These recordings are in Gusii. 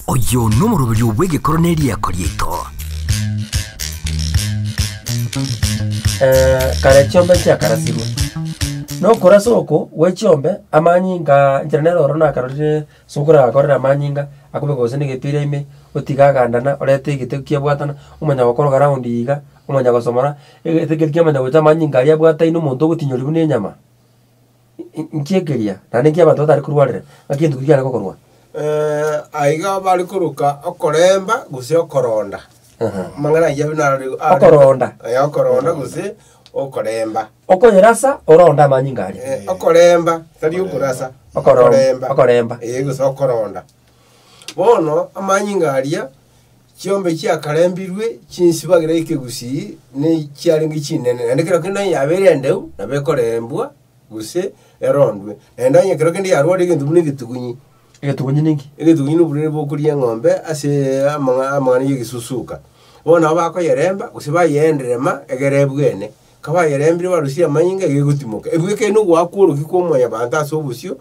Oyo nomoroberio bw'egekoro ne riako riaito. Kare chiombe nchiakarasirwe, na okorasa oko gwe chiombe, amanyinga inchera nere ororo nakarorire sokoro agakorera amanyinga, akobeka gose na egepira ime, otiga agandana, orete egete kiabwatana, omanya gokoroga round iga, omanya gosomora, egete keria kiamanya gocha amanyinga aria abwataine omonto ogotinyoria buna enyama. Inki ekeria, naende inki abanto batari korwarera, ng'aki egento keria kiare gokorwa? Aiga bare koroka okoremba gose okoronda. Amang'ana ayio abwo naro are- Okoronda. Okoronda gose okoremba. Okoyerasa oronde amanyinga aria. Okoremba, tari okorasa. Okoremba. Okoremba. Gose okoronda. Bono amanyinga aria, chiombe chiakarembirwe chinsibagera ekegusii ne chiarenge chinene, naende kero kende onye yabeire endeu, nabo ekorembwa gose erondwe. Naende onye kero kende yarwarire egento buna egetugunyi, Egetugunyi ninki? egetugunyi na oborwaire bokoria eng'ombe ase amang'a amang'ana ya egesusuka. Bono nabo bakoyeremba gose bayeenderema egere ebwene. Kabayerembire barusie amanyinga iga egotimoka. Ebwekaine ogoakwa oroki kwa omwanyabanto ase obosio,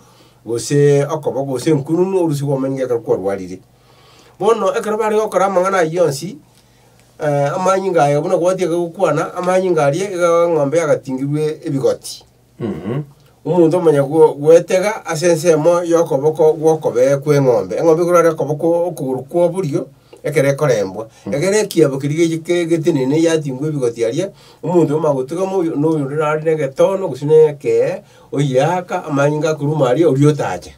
gose okoboko gose enkununu orusie kwamanyinga ekero kwarwarire. Bono ekero bare gokora amang'ana ayio onsi, amanyinga aya buna gwatiga gokwana, amanyinga aria iga eng'ombe yagatingirwe ebigoti. Omonto omanya go- goetega ase ensemo ya okoboko gw'okobee kw'eng'ombe, eng'ombe ekorware okoboko okogoro kwa borio, ekero ekorembwa, ekero ekiabo keria geche ke getenene yatingwa ebigoti aria, omonto omanya gotugama oyo na oyonde nare na egetono gose na ekee, oyeaka amanyinga akorwa aria oria otacha.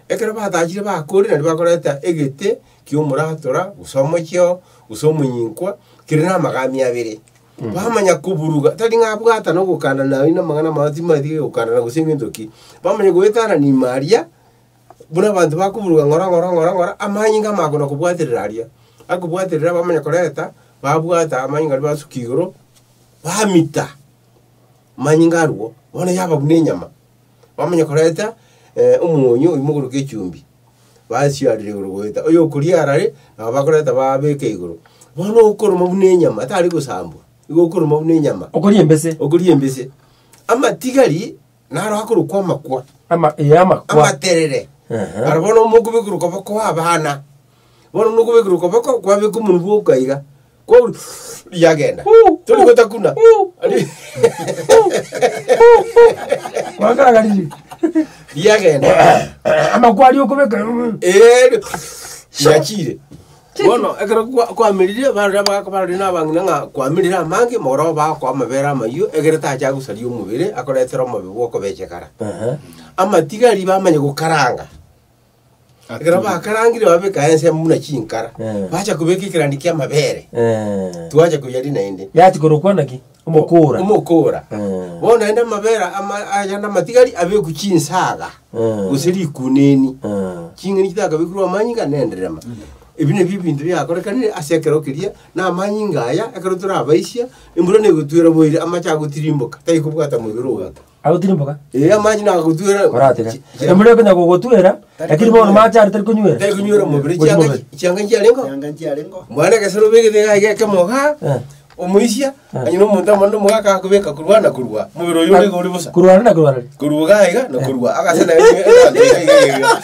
Ekero batachire bakorire naende bakoreta egete kia omoratora, gose omocheo, gose omonyinkwa, kere na amagami abere. Bamanya koburuga, tari ng'a abwatana ogokandana oyio na amang'ana amabe timanyeti gokandana gose ngento ki. Bamanya goetanana ime aria, buna abanto bakoburuga ng'ora ng'ora ng'ora ng'ora, amanyinga amaya kona kobwaterera aria. Akobwaterera bamanya koreta, babwata amanyinga aria basuka igoro, bamita amanyinga arwo, bono yaba buna enyama. Bamanya koreta omonyo oywo mogoroka echumbi, basiarera igoro goeta, oyo okoria arare, nabo bakoreta babeka igoro. Bono okoroma buna enyama, tari gosambwa, igo okoroma buna enyama. Okoria embese. Okoria embese. Amatigari, naro akorokwa amakwa. Ama, ee amakwa. Amaterere. Ehe. Aro bono mokobekerwa koboko abana, bono nokobekerwa koboko, kwabeka omonwe bwoka iga. Kwauri riagenda. Tori gotakuna. Kwakaragariri. Riagenda. Amakwari okobeka. Eh, riachire. Bono ekero kwa- kwamerire barora bagaka barore na abang'ina ng'a kwamerire amange mogoro bakoa amabere amayio egere tacha gosaria omobere akoretera omobe bwa okobechekara. Amatigari bamanye gokaranga. Ekero bakarangire babeka ensemo buna chinkara, Eh. bacha kobeka ekerandi ki'amabere, Eh. twacha koyaria naende. Yachi korokwa naki? Omokora. Omokora. Eh. Bono naende amabere ama- aya namatigari abekwe chinsaga, Eh. gose rikuneni. Eh. Ching'eni chitakabekirwe amanyinga na enderema. Ebi nabio ebinto biakorekanire ase ekero keria, na amanyinga aya, ekero torabaisia, embura negotwera boire amache agotirimboka, taikobwata mobere ogo. Agotirimboka? Ee, amache nagotwera. Koratiga. Embura ekonya gogotwera, lakini bono mache aria tari konywera. Tari konywera omobere, Gochi chianga mobere. chianga nchiarengo. Chianga nchiarengo. Mwana egesero obegete iga iga ekemo igaa, Eh. omoisia, Eh. onye na omonto omonene omogaka akobeka korwa na korwa, omobere oyo ore iga ore bosa. Korwa are na korwa are. Korwa iga iga na korwa, agase naende egento iga iga iga.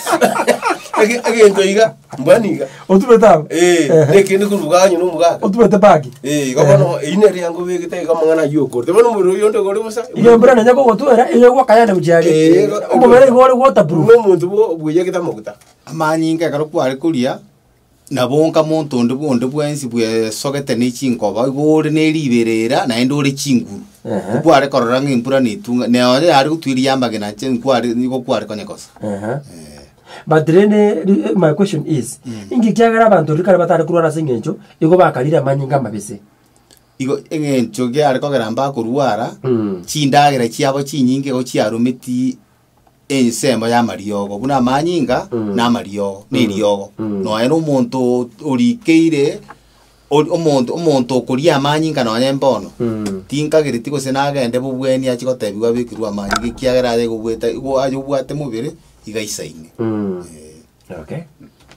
Ege- Egento iga, mbwani iga. Otubete abo. Eh, Ehe. nekende korwa igaa onye na omogaka. Otubete bagi. Eh, igo bono eyio nere yanga obegete iga amang'ana ayio okorete. Bono omobere oyo onde iga ore bosa. Iga embura nenya kogotwera, iga egwakayana gochia aria. Eh, igo- Omobere igo ore waterproof. Buna omonto bwo- bweyagete amaguta. Amanyinga ekero kware koria, nabo nka monto onde onde bwensi bwesogete ne chinkoba, igo ore ne riberera naende ore chinguru. Ehe. Nkware korora ng'a embura netunga, nonya yare gotweria amagena inche nkware nigo kware konyekosa. Ehe. But rende ri- my question is, inki kiagera abanto riria kare batare korwara ase eng'encho igo bakarire amanyinga amabese? Igo eng'encho kiare kogera mbakorwara, Mm. chindagera chiabo chinyinge igo chiarometi ensemo y'amariogo, buna amanyinga Mm. na amariogo, na eriogo. Mm. Nonya na omonto orikeire, ori omonto omonto okoria amanyinga nonya mbono, Mm. tinkagereti gose nagende bobweni achie gotebiwa abekerwe amanyinga ekiagera aye gobwete igo aye obwate mobere, iga aisaine. Mm. Eh. Okay.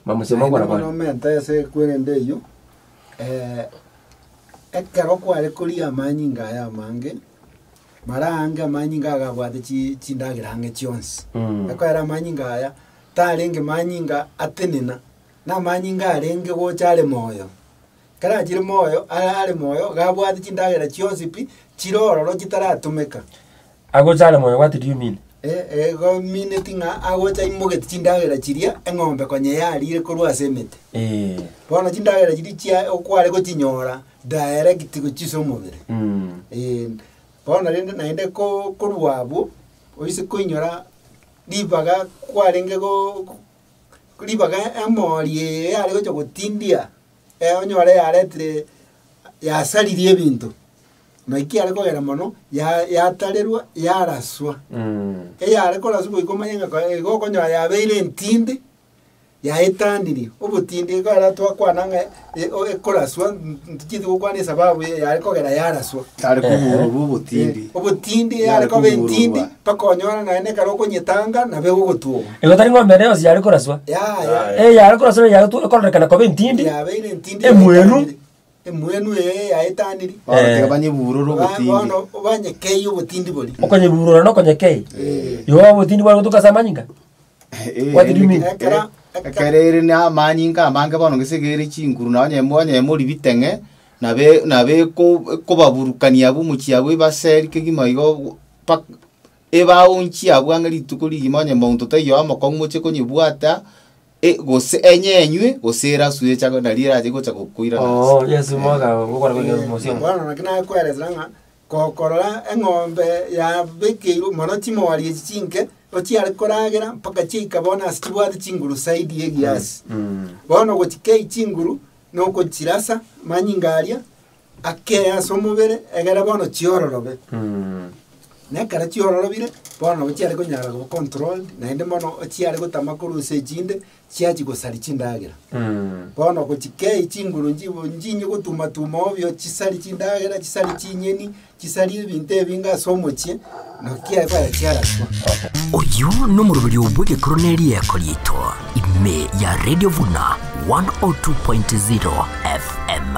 Mamusemo Naende ngwana bono kwane. omente ase ekwerende eyio, ekero kware koria amanyinga aya amange, mara aange amanyinga aya abwate chi chindagera ang'e chionsi. Mm. Ekero amanyinga aya, tarenge manyinga atenena. Na amanyinga arenge gocha are moyo. Ekero achire moyo, ara are moyo, gabwate chindagera chionsi pi, chire ororo chitaratumeka. Agocha are moyo what do you mean? Eh, igo mineti ng'a agocha aimogeti chindagera chiria eng'ombe konya yarire korwa ase emete. Eh. Bono chindagera chiria chia okware gochinyora direct gochia ase omobere. Mm. Eh, bono rende naende ko korwa abwo, oise koinyora ribaga kwarenge go ribaga emori eye yare gocha gotindia, onyore yaretire yasaririe ebinto. Naki yare kogera mono, ya- yatarerwa yaraswa. Eyare koraswa goika omanye ng'a ko- igo okonyora yabeire entindi, yaetanirie, obotindi ekero twakwana ng'a e- o- ekoraswa ntochieti gokwana esababu yare kogera yaraswa. Yare kobururwa obotindi. Obotindi Yare yare koba entindi, kobururwa. mpaka onyore naende ekero okonyetanga nabo egogotwoga. Igo tari ng'ombe ende yonsi yare koraswa. Yaya. Eh, yare koraswa yare kororekana koba entindi. Yabeire entindi. Emwenu. yaetanire. Emwenu eye yaetaniri. Bono Eh. tiga banyeburure obotindi. Bono banyekei obotindi boria. Okonyeburura na okonyekei. Igo obotindi bware gotoka ase amanyinga. Eh, What do you mean? Ekero- ekero ere na amanyinga amange bono gese ere chinguru na onye onye mori biteng'e nabe nabe eko ekobaburukania abwo omochie abwo ebaseri kegima igo mpaka ebaonchie abwo ang'e rituko rigima onye monto taiyo amokong'u moche konyebwata, e gose enyenywe gose eraswe echa nari erache gocha gokoirana ase. Oo, Yesu moga gokora kwe mosio. Bono naki nakoeresera ng'a kokorora eng'ombe yabekeirwe mono chimori echi chinke, ochiare koragera mpaka chiaika bono ase chibwate chinguru zaidi ya egiasi. Bono gochikei chinguru, na okochirasa manyinga aria, akee ase omobere, egere bono chiororobe. Na ekero chiororobire, bono nabo chiare konyara koba controlled, naende mono chiare gotama korwa ase echinde, chiachia gosaria chindagera. Bono gochikei chinguru nchibo nchinye gotuma tuma obio chisari chindagera, chisari chinyeni, chisari ebinto ebinge ase omochie, naki kiare chiaraswa. Oyio nomoroberio bw'egekoro na erieko riaito ime ya Radio Vuna 102.0 FM.